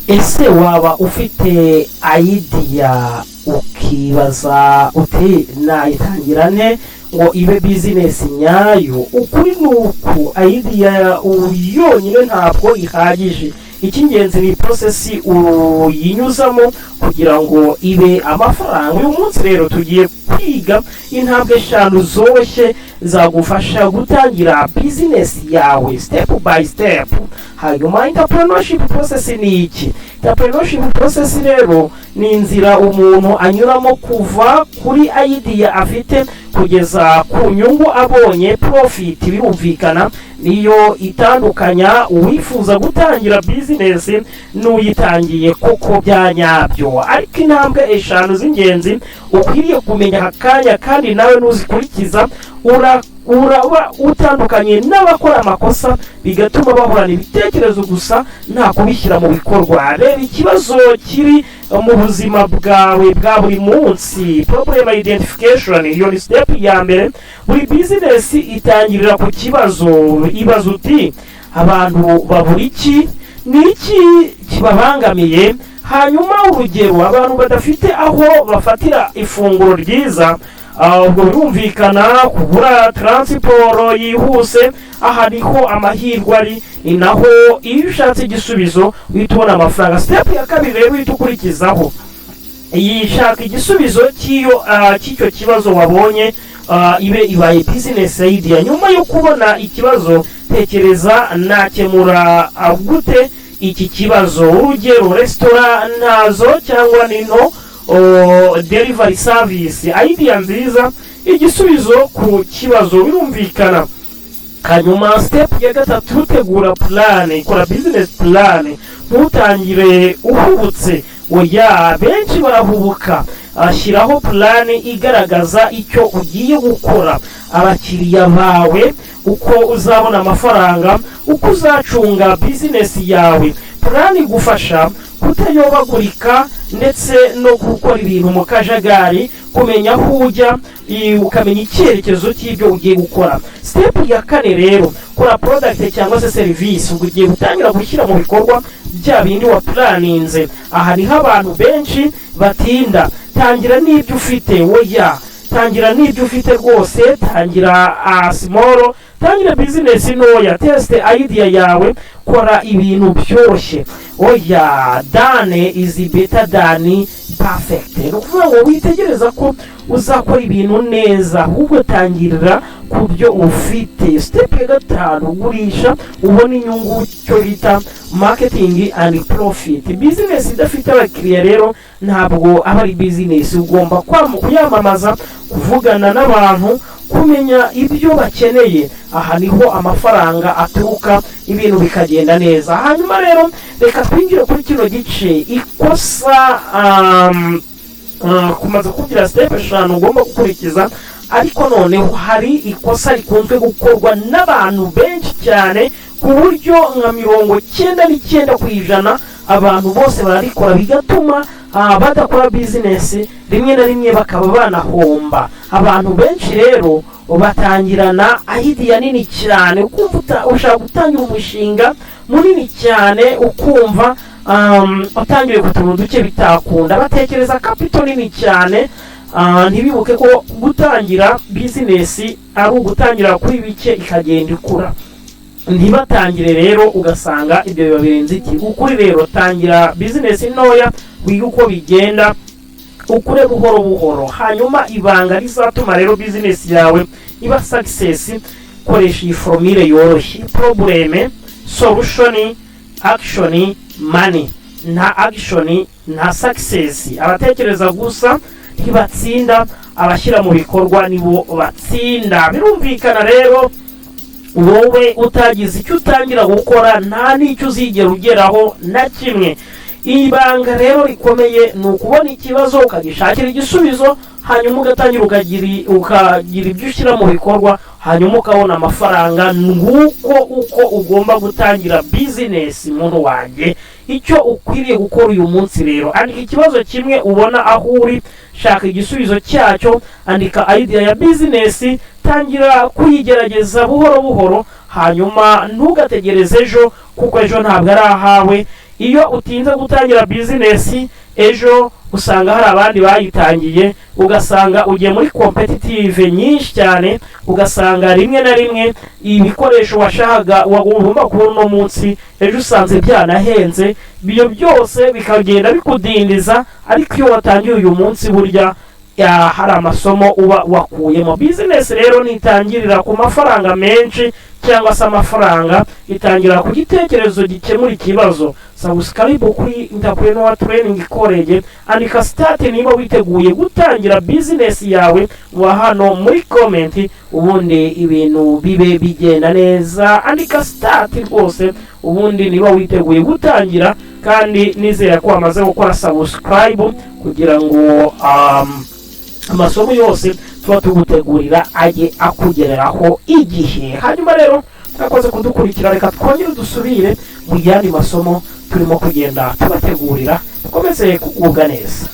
Ese waba ufite idea, ukibaza uti: "Nayitangira nte ngo ibe business nyayo?" Ukuri ni uku: idea yonyine ntabwo ihagije. Icy'ingenzi ni process uyinyuzamo kugira ngo ibe amafaranga. Uyu munsi rero tugiye kwiga intambwe eshanu zoroshye zagufasha gutangira business yawe step by step. Hanyuma, entrepreneurship process ni iki? Entrepreneurship process rero ni inzira umuntu anyuramo kuva kuri idea afite kugeza ku nyungu abonye, profit. Birumvikana, niyo itandukanya uwifuza gutangira business n'uyitangiye koko bya nyabyo. Ariko intambwe eshanu z'ingenzi ukwiriye kumenya aka kanya, kandi nawe nuzikurikiza uraba utandukanye n'abakora amakosa bigatuma bahorana ibitekerezo gusa nta kubishyira mu bikorwa. Reba ikibazo kiri mu buzima bwawe bwa buri munsi, problem identification. Iyo ni step ya mbere. Buri business itangirira ku kibazo. Ibaza uti: "Abantu babura iki? Ni iki kibabangamiye?" Hanyuma, urugero, abantu badafite aho bafatira ifunguro ryiza. Ubwo birumvikana, kubura transport yihuse. Aha niho amahirwe ari, ni naho iyo ushatse igisubizo uhita ubona amafaranga. Step ya kabiri rero uhita ukurikizaho, yishaka igisubizo cy'icyo kibazo wabonye, ibe ibaye business idea. Nyuma yo kubona ikibazo, tekereza: "Nakemura gute iki kibazo?" Urugero, resitora ntazo cyangwa ni nto, delivery service. Idea nziza, igisubizo ku kibazo, birumvikana. Hanyuma, step ya gatatu, tegura plan, kora business plan. Ntutangire uhubutse, oya, benshi barahubuka. Ashyiraho plan igaragaza icyo ugiye gukora, abakiriya bawe, uko uzabona amafaranga, uko uzacunga business yawe. Plan igufasha kutayobagurika ndetse no gukora ibintu mu kajagari, kumenya aho ujya, ukamenya icyerekezo cy'ibyo ugiye gukora. Step ya kane rero, kora product cyangwa se serivisi. Ubwo ugiye gutangira gushyira mu bikorwa bya bindi wa planninze. Aha niho abantu benshi batinda. Tangira n'ibyo ufite. Oya, tangira n'ibyo ufite rwose. Tangira small, tangira business ntoya, test idea yawe, kora ibintu byoroshye. Oya, done is better than perfect. Ni ukuvuga ngo witegereza ko uzakora ibintu neza, ahubwo tangirira ku byo ufite. Step ya gatanu, gurisha ubona inyungu, cyo bita marketing and profit. Business idafite abakiriya rero ntabwo aba ari business. Ugomba kuyamamaza, kuvugana n'abantu, kumenya ibyo bakeneye. Aha niho amafaranga aturuka, ibintu bikagenda neza. Hanyuma rero reka twinjire kuri kino gice, ikosa. Kumaze kugira step eshanu ugomba gukurikiza, ariko noneho hari ikosa rikunzwe gukorwa n'abantu benshi cyane, ku buryo nka 99% abantu bose bararikora, bigatuma badakora business, rimwe na rimwe bakaba banahomba. Abantu benshi rero batangirana idea nini cyane, ukumva ushaka gutangira umushinga munini cyane, ukumva utangiriye ku tuntu duke bitakunda. Batekereza capital nini cyane, ntibibuke ko gutangira business ari ugutangira kuri bike ikagenda ikura. Ntibatangire rero, ugasanga ibyo biba birenze iki. Ukuri rero, tangira business ntoya, wige uko bigenda, ukure buhoro buhoro. Hanyuma ibanga rizatuma rero business yawe iba success, koresha iyi formule yoroshye: problem, solution, action, money. Nta action, nta success. Abatekereza gusa ntibatsinda, abashyira mu bikorwa nibo batsinda. Birumvikana rero, wowe utagize icyo utangira gukora, nta n'icyo uzigera ugeraho na kimwe. Ibanga rero rikomeye ni ukubona ikibazo, ukagishakira igisubizo, hanyuma ugatangira ukagira ibyo ushyira mu bikorwa, hanyuma ukabona amafaranga. Nguko uko ugomba gutangira business. Muntu wanjye, icyo ukwiriye gukora uyu munsi rero, andika ikibazo kimwe ubona aho uri, shaka igisubizo cyacyo, andika idea ya business, tangira kuyigerageza buhoro buhoro. Hanyuma ntugategereze ejo, kuko ejo ntabwo ari ahawe. Iyo utinze gutangira bizinesi, ejo usanga hari abandi bayitangiye, ugasanga ugiye muri competitive nyinshi cyane, ugasanga rimwe na rimwe ibikoresho washakaga, wagomba kubona uno munsi, ejo usanze byanahenze. Ibyo byose bikagenda bikudindiza. Ariko iyo watangiye uyu munsi, burya hari amasomo uba wakuyemo. Bizinesi rero ntitangirira ku mafaranga menshi cyangwa se amafaranga, itangira ku gitekerezo gikemura ikibazo. Subscribe kuri Entrepreneur Training College, andika "start" niba witeguye gutangira bizinesi yawe wa hano muri comment, ubundi ibintu bibe bigenda neza. Andika "start" rwose ubundi niba witeguye gutangira, kandi nizera ko wamaze gukora subscribe kugira ngo amasomo yose tuba tugutegurira ajye akugereraho igihe. Hanyuma rero mwakoze kudukurikira. Reka twongere dusubire mu yandi masomo turimo kugenda tubategurira. Dukomeze kugubwa neza.